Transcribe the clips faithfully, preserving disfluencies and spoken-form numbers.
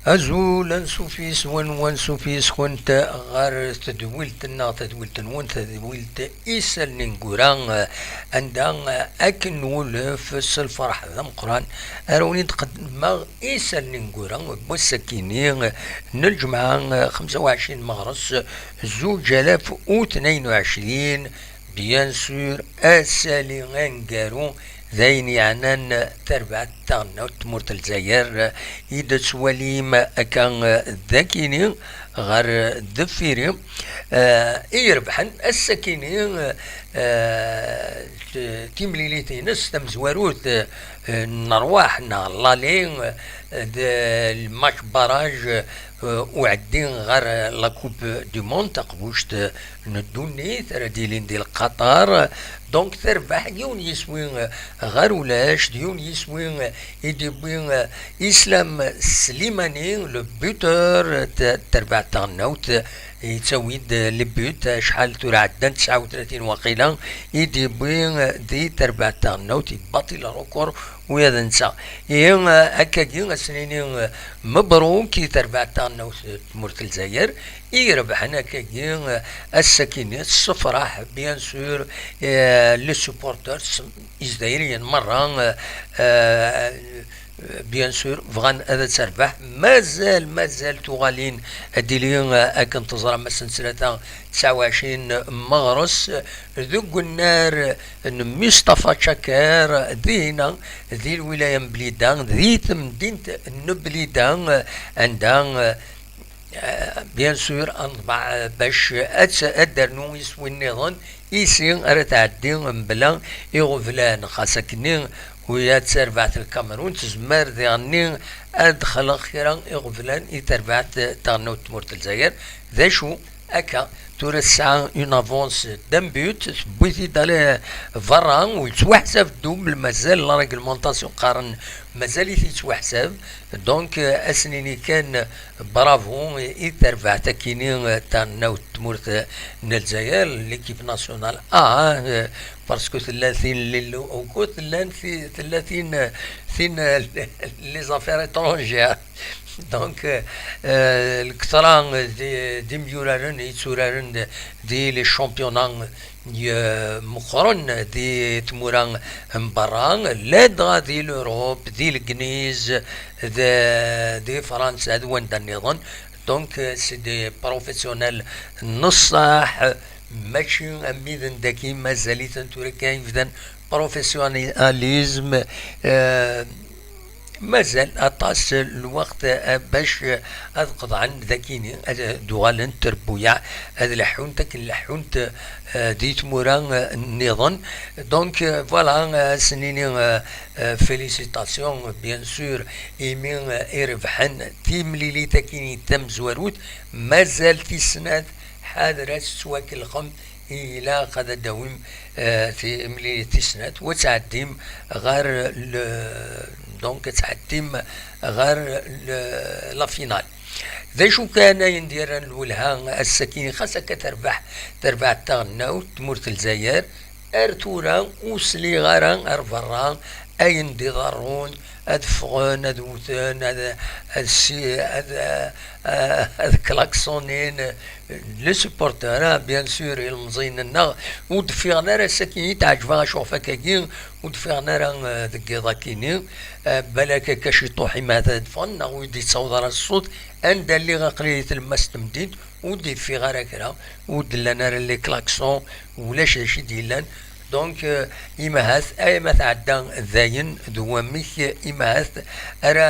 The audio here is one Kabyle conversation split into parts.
Azul, ansuf yis-wen, wansuf yis-kent ɣer tedwilt-nneɣ, tadwilt-nwen, tadwilt Isallen Ineggura, anda akken nwulef s lferḥ d ameqqran ara wen-id-qeddmeɣ Isallen Ineggura n wass-akini n lǧemɛa, xemsa u ɛecrin meɣres, zuǧ alaf u tnayen u ɛecrin. Bien sûr, asali aneggaru d ayen yeɛnan tarbaɛt taɣelnawt n tmurt n Lezzayer i d-tettwalim akka d akini ɣer deffir-i, eh, i irebḥen ass-akini, eh, t-, timlilit-ines tamezwarut, eh, n rrwaḥ neɣ l'allée, eh, d lmatch barrage, eh, uɛeddi ɣer la Coupe du Monde, taqbuct n ddunit ara d-ilin di Lqaṭar. Donc, terbeḥ yiwen yiswi ɣer ulac, d yiwen yiswi i d-yewwi Islam Slimani, le buteur, t-, terbeɛt taɣelnawt, yettawi-d le but, acḥal tura ɛeddan tesɛa u tlatin waqila, i d-yewwi di terbeɛt taɣelnawt, yebaṭi le record, ula d netta. Ihi, akkagi, ad s-nini, mebruk i terbeɛt taɣelnawt n tmurt n Lezzayer, i irebḥen akkagi, ass-akini, tessefraḥ, bien sûr, eh, les supporters, Izzayriyen merra, eh, eh, bien sûr, bɣan ad terbeḥ. Mazal, mazal tuɣalin ad d-ili, eh, akken teẓram, ass n ttlata, tesɛa u ɛecrin meɣres, deg unnar n Mustafa Chaker, dinna, di lwilaya n Blida, di temdint n Blida, anda, eh, bien sûr, ad neḍbeɛ, eh, bac ad, ad d-rnu iswi nniḍen, isi ara tɛeddi mebla iɣeblan, xas akkenni, ula d tarbaɛt n Lkamerun tezmer diɣenni ad d-xleɣ kra iɣeblan i terbaɛt taɣelnawt n tmurt n Lezzayer. D acu akka, tura tesɛa une avance d'un but, tewwi-t-id ala berra, u yettwaḥsab double, mazal la réglementation qqaren mazal-it yettwaḥsab. Donc, euh, ad s-nini kan bravo i, i terbaɛt akini, euh, taɣelnawt n tmurt, euh, n Lezzayer, l'équipe nationale A, euh, parce que tella tin lil ukud, tella ti-, tella tin, euh, tin, euh, les affaires étrangères. Donc, euh, euh, lketṛa d, d imyuraren yetturaren d, di les championnats, euh, meqqren di tmura n berra, ladɣa di l'Europe, di Legliz, d, di Fransa, d wanda nniḍen. Donc, euh, c'est des professionnels n ṣṣeḥ, mačči am widen daki, mazal-iten tura kan bdan professionnalisme, euh, Mazal aṭas n lweqt, eh, bac, eh, ad qeḍɛen dakini, ad d-uɣalent trebbuyaɛ, ad leḥḥunt akken leḥḥunt, eh, di tmura, eh, nniḍen. Donc, eh, voilà, eh, ad s-nini, eh, eh, félicitations, bien sûr, imi, eh, i rebḥen timlilit akini tamezwarut, mazal tis snat, ḥader ad tettwakelxem, ilaq ad d-tawim, eh, timlilit tis snat, u ad tɛeddim ɣer le, donc ad tɛeddim ɣer le, la finale. D acu kan ayen d-yerran lwelha ass-agi, xas akka terbeḥ, terbeḥ taɣelnawt tmurt n Lezzayer, ar tura ur sliɣ ara ar berra ayen d-iḍerrun, ad ffɣen, ad wten, ad, ad si-, ad, ad klaxonin, les supporters, ah, bien sûr, ilemẓiyen-nneɣ, ur d-ffiɣen ara ass-agi, i d-ɛeǧbeɣ acuɣef akkagi, ur d-ffiɣen ara, eh, deg yiḍ akini, eh, balak akka ciṭuḥ imat ad ffɣen, neɣ ur d-yettaweḍ ara ṣṣut, anda lliɣ aql-i di tlemmast n temdint, ur d-yeffiɣ ara kra, ur d-llan ara les klaxons, ulac d acu i d-yellan. Donc, euh, imahat, ay ma tɛedda dayen d wamek, imahat ara,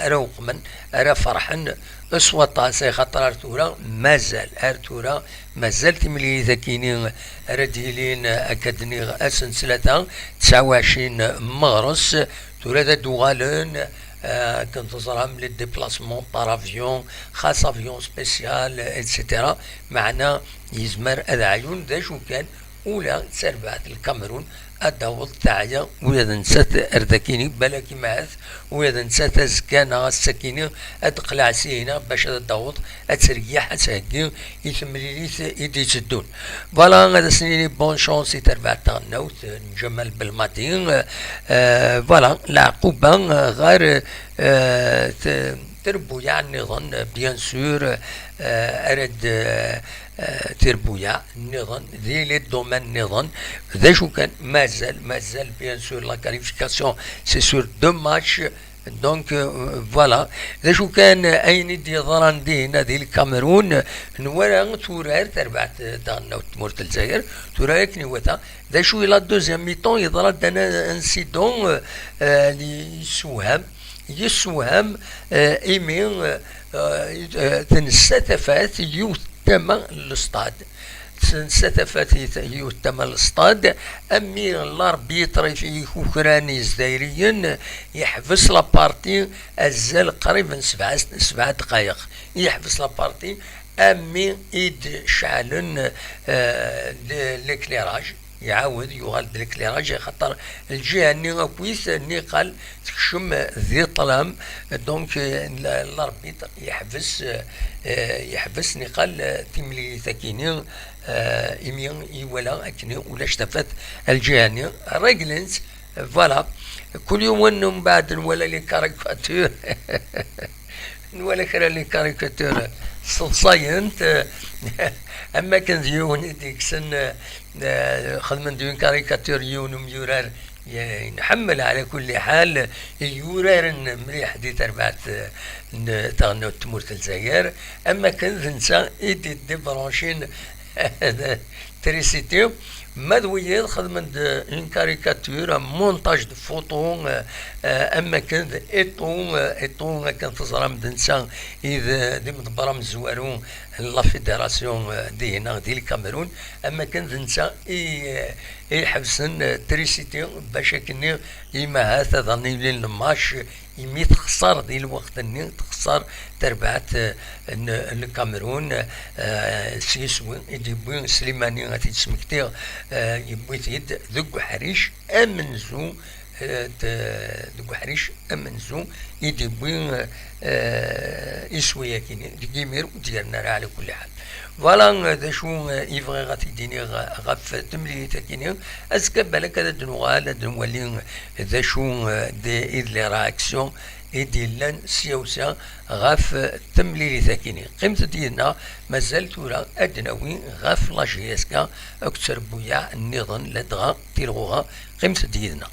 ara weqmen, ara ferḥen s waṭas, ay xaṭer ar tura mazal, ar tura mazal timlilit akini ara d-yilin, akka d-nniɣ, ass n ttlata, tesɛa u ɛecrin meɣres, tura ad d-uɣalen, euh, akken teẓram, les déplacements par avion, xas avion spécial, et cetera. Meɛna yezmer ad ɛyun d acu kan, ula d tarbaɛt n Lkamerun ad d-taweḍ teɛya, ula d nettat ar dakini, balak imahat ula d nettat azekka neɣ ass-akini ad d-teqleɛ sihina bac ad d-taweḍ ad terggiḥ, ad theggi i temlilit i d-itteddun. Voilà, ad as-nini bonne chance i terbaɛt taɣelnawt n Ǧamal Belmadi. Euh, voilà, leɛquba, euh, ɣer, euh, t-, tirbuyaɛ nniḍen, bien sûr, euh, ara d, euh, euh, tirbuyaɛ nniḍen, di les domaines nniḍen. D acu kan, mazal, mazal, bien sûr, la qualification, c'est sur deux matchs. Donc, euh, voilà. D acu kan, ayen i d-yeḍran dinna di Lkamerun, nwala turar terbaɛt, euh, daɣen n tmurt n Lezzayer, turar akken iwata. D acu i la deuxième mi-temps, yeḍra-d un incident, euh, euh, yessewham, yessewham, euh, imi, euh, euh, euh, tensa tafat yiwet tama n lestad. Tensa tafat yiwet tama n lestad, ami l'arbitre i ikukran izdayriyen, yeḥbes la partie azal qrib n sebɛa, sebɛa dqayeq. Yeḥbes la partie, ami i d-ceɛlen, euh, le-, l'éclairage. Iɛawed yuɣal-d l'éclairage, axaṭer lǧiha-nni akkit niqal tekcem di ṭṭlam. Donc, euh, l-, l'arbitre yeḥbes, euh, yeḥbes niqal, euh, timlilit-akini, euh, imi iwala akken ulac tafat lǧiha-nni. Reglen-tt, voilà. Kul yiwen mbeɛd nwala les caricatures. Nwala kra n les caricatures sseḍsayent, am wakken d yiwen i d-yekksen, eh, xedmen-d une caricature yiwen umyurar, eh, nḥemmel ɛla kulli ḥal, yuraren mliḥ di terbaɛt, eh, n taɣelnawt n tmurt n Lezzayer, am wakken d netta i d-idibranchen trisiti. Ma d wiyiḍ xedmen-d une caricature, un montage de photo, euh, euh, am wakken d Eto, euh, Eto akken teẓram d netta i d, d imḍebber amezwaru n la fédération, euh, dihin di Lkamerun, am wakken d netta i, euh, i iḥebsen, euh, trisiti bac akkenni imahat ad aɣ-yilin lmac, imi texṣer di lweqt-nni, texṣer terbaɛt, eh, n, n Lkamerun, eh, s yiswi i d-yewwi Slimani, ad t-id-smektiɣ, eh, yewwi-t-id deg uḥric amenzu, eh, d-, deg uḥric amenzu i d-yewwi, eh, iswi-yakini, deg yimir ur d-yerni ara ɛla kulli ḥal. Voilà, eh, d acu, eh, i bɣiɣ ad t-id-iniɣ, eh, ɣef temlilit-akini. Azekka balak ad d-nuɣal, ad nwali d acu, eh, d, i d les réactions i d-yellan sya u sya ɣef temlilit-akini. Qqimet-d yid-neɣ, mazal tura ad d-nawi ɣef la J S K akked trebbuyaɛ nniḍen, ladɣa tilɣuɣa. Qqimet-d yid-neɣ.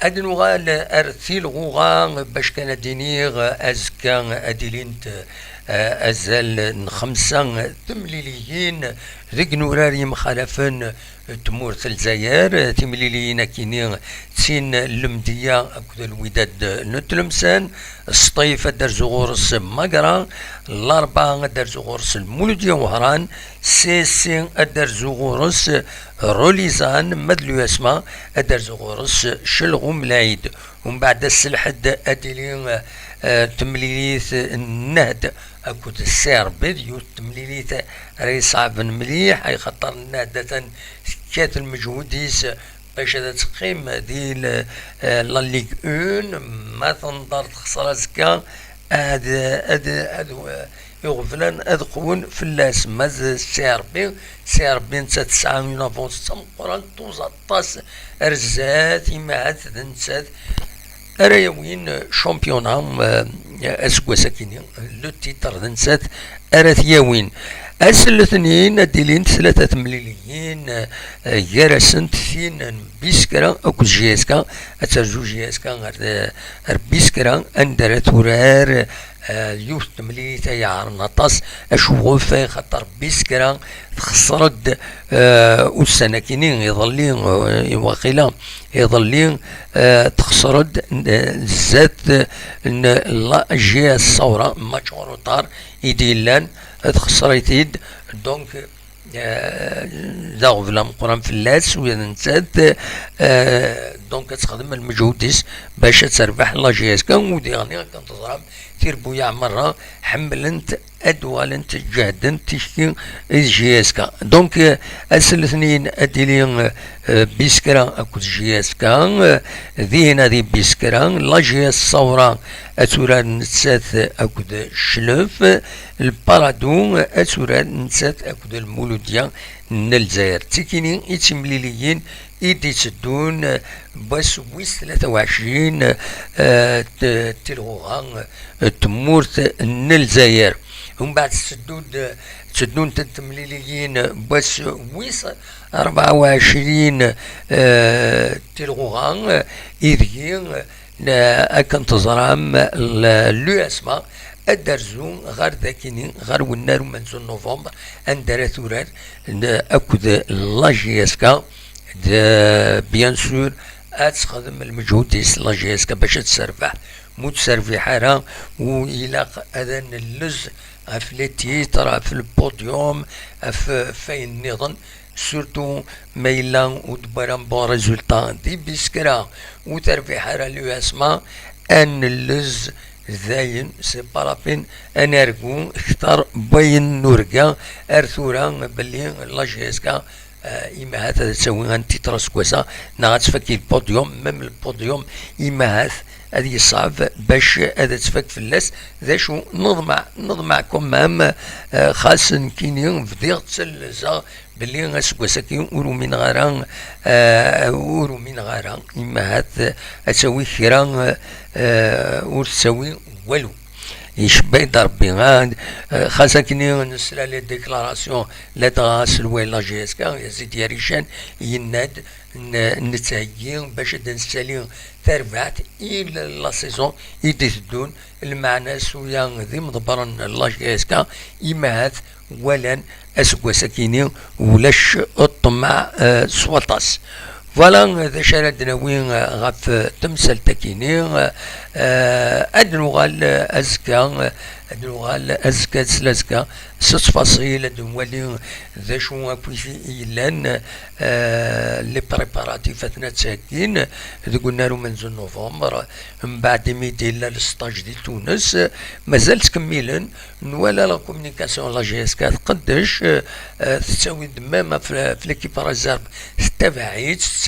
Ad nuɣal ar tilɣuɣa, bac kan ad d-iniɣ, azekka ad ilint, eh, azal n xemsa temliliyin deg nurar yemxalafen n tmurt n Lezzayer. Timliliyin-akini d tin n Lemdeyya akked Lwidad n Tlemsan, Sṭif ad d-terzu ɣur-s Magra, Larebɛa ad d-terzu ɣur-s Lmuludya Wehran, Sisi ad d-terzu ɣur-s Rulizan, ma d l'U S M A ad d-terzu ɣur-s Celɣum Lɛid. Umbeɛd ass n lḥedd ad d-tili, eh, temlilit n Nnehd akked C R B, d yiwet temlilit ara iṣeɛben mliḥ, ay xaṭer Nnehd atan tekkat lmeǧhud-is bac ad teqqim di l-, eh, la Ligue un. Ma tenḍer texṣer azekka, ad, ad, ad, iɣeblan ad qwen fell-as. Ma d C R B, C R B netta tesɛa une avance d tameqqrant, tuẓ aṭas ar zdat, imahat d nettat ara yawin championnat, eh, aseggas-akini, le titre d nettat ara t-yawin. Ass n letnin ad d-ilint tlata temliliyin, eh, gar-asent tin n Biskra akked J S K. Ad terzu J S K ar, ar Biskra, anda ara turar, eh, yiwet temlilit ay iɛerren aṭas acuɣef, ay xaṭer Biskra texṣer-d, eh, ussan-akini, iḍelli, eh, waqila, Iḍelli, eh, texṣer-d, eh, zdat, eh, n la J S Saoura, match en retard i d-yellan, eh, texṣer-it-id. Donc, eh, d aɣbel ameqqran fell-as, u nettat, eh, donc ad texdem lmeǧhud-is bac ad terbeḥ la J S K, u diɣen akken teẓram, tirbuyaɛ merra ḥemmlent ad uɣalent ǧehdent ticki i J S K. Donc, eh, ass n letniyen ad d-tili, eh, Biskra akked J S K, eh, dihin ad i Biskra, la J S Saoura ad turar nettat akked Cclef, Lparadu ad turar nettat akked Lmuludya n Lezzayer. D tikini i d timliliyin i d-itteddun, eh, n wass wis tlata u ɛecrin, eh, t-, tilɣuɣa, eh, n tmurt n Lezzayer. Umbeɛd tetteddu-d, tteddunt-d temliliyin n wass wis rebɛa u ɛecrin, eh, tilɣuɣa, eh, ideg, eh, akken teẓram, l-, l'U S M A ad d-terzu ɣer dakini, ɣer wennar umenzu n novembre, anda ara turar n-, akked la J S K. D, bien sûr, ad texdem lmeǧhud-is la J S K bac ad terbeḥ. Ma ur terbiḥ ara, u ilaq ad nellez ɣef les titres, ɣef le podium, ɣef, ɣef wayen nniḍen, surtout ma yella ur d-wwi ara bon résultat di Biskra, ur terbiḥ ara l'U S M A, ad nellez dayen, c'est pas la peine ad nargu kter n wayen nurga ar tura, belli la J S K, eh, imahat ad tawi un titre aseggas-a, neɣ ad tfak i le podium, même le podium, imahat ad yeṣɛeb bac ad tfak fell-as. D acu, neḍmeɛ, neḍmeɛ quand même, eh, xas nekkini bdiɣ ttallezeɣ belli aseggas-agi ur umineɣ ara, eh, ur umineɣ ara, imahat, eh, ad tawi kra, eh, ur tettawi walu. Icebba-yi-d Rebbi, ah, eh, xas akken i nesla les déclarations, ladɣa aselway n la J S K, Yazid Yarican, yenna-d n-, nettheggi bac ad d-nessali tarbaɛt i l-, la saison i d-iteddun, lmeɛna suya d imḍebbren n la J S K, imahat walan aseggas-akini ulac ṭṭmeɛ, eh, s waṭas. Voilà, eh, d acu ara d-nawi, eh, ɣef, eh, temsalt-akini. Eh, eh, ad nuɣal, eh, azekka, eh, ad nuɣal azekka s lazekka s ttfaṣil, ad nwali d acu akk i yellan, eh, les préparatifs aten-a ttheggin deg unnar umenzu n novembre. Mbeɛd imi d-yella le stage di Tunes, eh, mazal ttkemmilen. Nwala la communication n la J S K tqeddec, eh, eh, tettawi-d même ɣef, ɣef l'équipe réserve, tettabaɛ-itt,